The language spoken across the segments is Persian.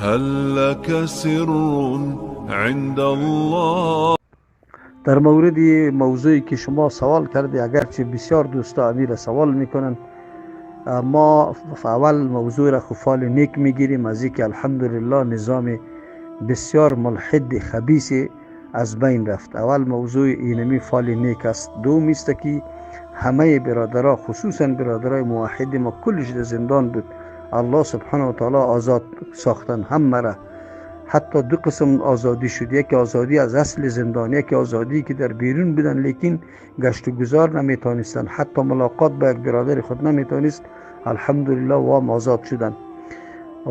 هل لك سر عند الله؟ در مورد موضوعی که شما سوال کردی، اگرچه بسیار دوستا امیر سوال میکنن، ما اول موضوع را خفال نیک میگیریم از اینکه الحمدلله نظام بسیار ملحد خبیث از بین رفت. اول موضوع اینمی فال نیک است. دوم است که همه برادرها، خصوصا برادرای موحد ما، کلش در زندان بود، الله سبحانه و تعالی آزاد ساختن همه را. حتی دو قسم آزادی شد، یکی آزادی از اصل زندان، یکی آزادی که در بیرون بودن لیکن گشت و گذار نمیتونستن، حتی ملاقات با یک برادر خود نمیتونست. الحمدلله وام آزاد شدن.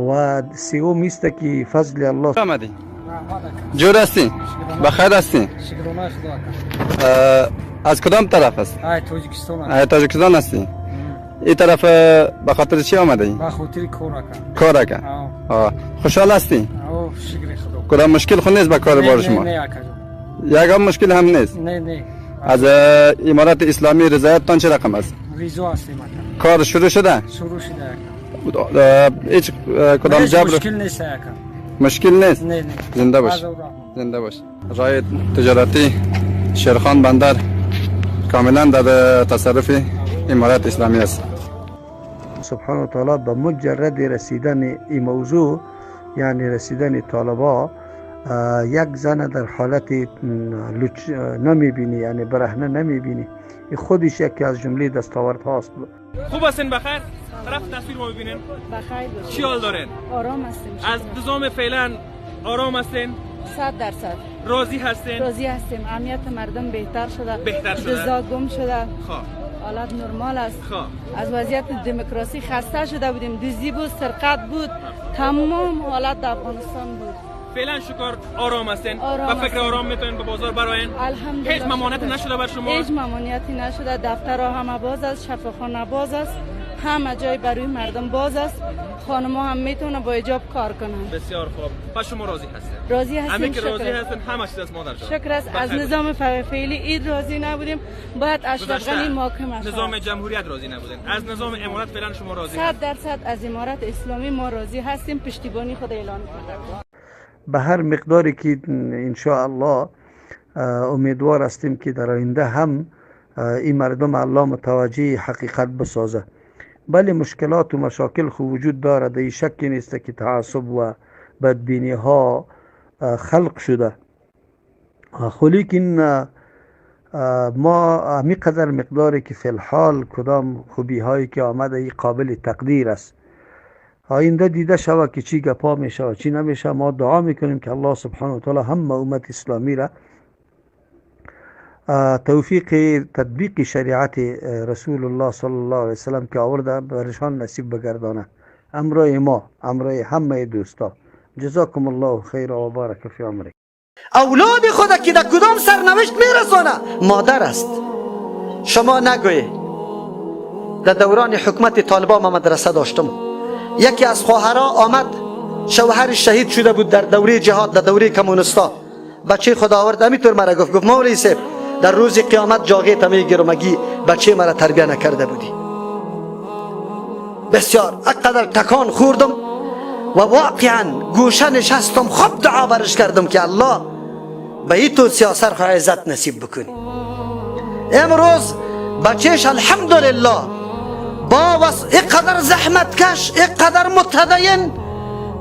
و سوم است که فضل الله. آمدی جور هستی؟ بخیر هستی؟ از کدام طرف است؟ تاجیکستان. تاجیکستان هستی؟ این طرف به خاطر چی آمده ای؟ به خاطر کار. کار. خوشحال هستی؟ شکر خدا. کدام مشکل خو نیست به کار بار شما؟ نه یکم مشکل هم نیست؟ نه نه. از امارت اسلامی رضایتتان چه رقم است؟ رضا هستیم. کار شروع شده؟ شروع شده. هیچ کدام جبر مشکل نیست. مشکل نیست؟ نه نه. زنده باش. زنده باش. راه تجارتی شیرخان بندر کاملا در تصرف امارت اسلامی است. سبحانه و تعالی به مجرد رسیدن این موضوع، یعنی رسیدن طالبا، یک زن در حالت لچ نمیبینی، یعنی برهنه نمیبینی، خودش یکی از جمله دستاورد هاست. خوب هستین؟ بخیر؟ طرف تصویر ما ببینین. بخیر. چی حال دارین؟ آرام هستیم. از نظام فعلا آرام هستین؟ 100%. راضی هستین؟ راضی هستیم. امنیت مردم بهتر شده. بهتر شده. رضا گم شده. خب. حالت نرمال است. خب. از وضعیت دموکراسی خسته شده بودیم. دزدی بود، سرقت بود، تمام حالت در افغانستان بود. فعلا شکر آرام هستین و فکر آرام میتونین به بازار براین. الحمدلله. هیچ ممانعتی نشده بر شما؟ هیچ ممانعتی نشده. دفترها همه باز است، شفاخانه باز است، همه جای برای مردم باز است. خانم‌ها هم میتونه با حجاب کار کنن. بسیار خوب. پس شما راضی هستین؟ راضی هستیم. همه که راضی هستن، همه چیز از مادر جان. شکر است. از نظام فعلی اید راضی نبودیم، باید اشرف غنی محاکمه شود. نظام جمهوریت راضی نبودین، از نظام امارت فعلا شما راضی؟ 100% از امارت اسلامی ما راضی هستیم، پشتیبانی خود اعلان کنیم. به هر مقداری که ان شاء الله امیدوار هستیم که در آینده هم این مردم الله متوجه حقیقت بسازه. بله مشکلات و مشاکل خو وجود داره، در شکی نیست که تعصب و بدبینی ها خلق شده، خو لیکن ما همی قدر مقداری که فی الحال کدام خوبی هایی که آمده ای قابل تقدیر است. آینده دیده شود که چی گپا می شود چی نمیشه. ما دعا میکنیم که الله سبحانه و تعالی هم امت اسلامی را توفیق تطبیق شریعت رسول الله صلی الله علیه وسلم که آورده برشان نصیب بگردانه. امرای ما، امرای همه دوستا. جزاکم الله خیر و بارک فی عمرک. اولاد خود که در کدام سرنوشت میرسانه مادر است. شما نگویی در دوران حکومت طالبان ما مدرسه داشتم، یکی از خواهرها آمد، شوهر شهید شده بود در دوره جهاد، در دوره کمونستا، بچه خدا آورد، همینطور مرا گفت، گفت مولوی صاحب در روز قیامت جاغه تا میگیرم اگه بچه مرا تربیه نکرده بودی. بسیار اقدر تکان خوردم و واقعا گوشه نشستم، خوب دعا برش کردم که الله به این تو سیاست خو عزت نصیب بکنی. امروز بچهش الحمدلله با اینقدر زحمت کش، اینقدر متدین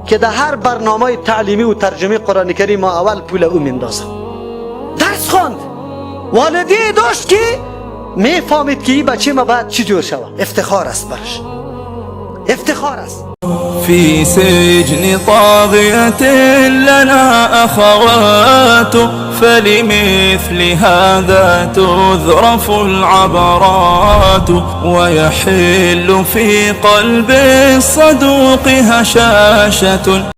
که در هر برنامه تعلیمی و ترجمه قرآن کریم ما اول پول او میندازم. درس خواند، والدی داشت که میفهمید که این بچه ما باید چی جور شود. افتخار است برش، افتخار است. في سجن طاغية لنا أخوات، فلمثل هذا تذرف العبرات، ويحل في قلب الصدوق هشاشة.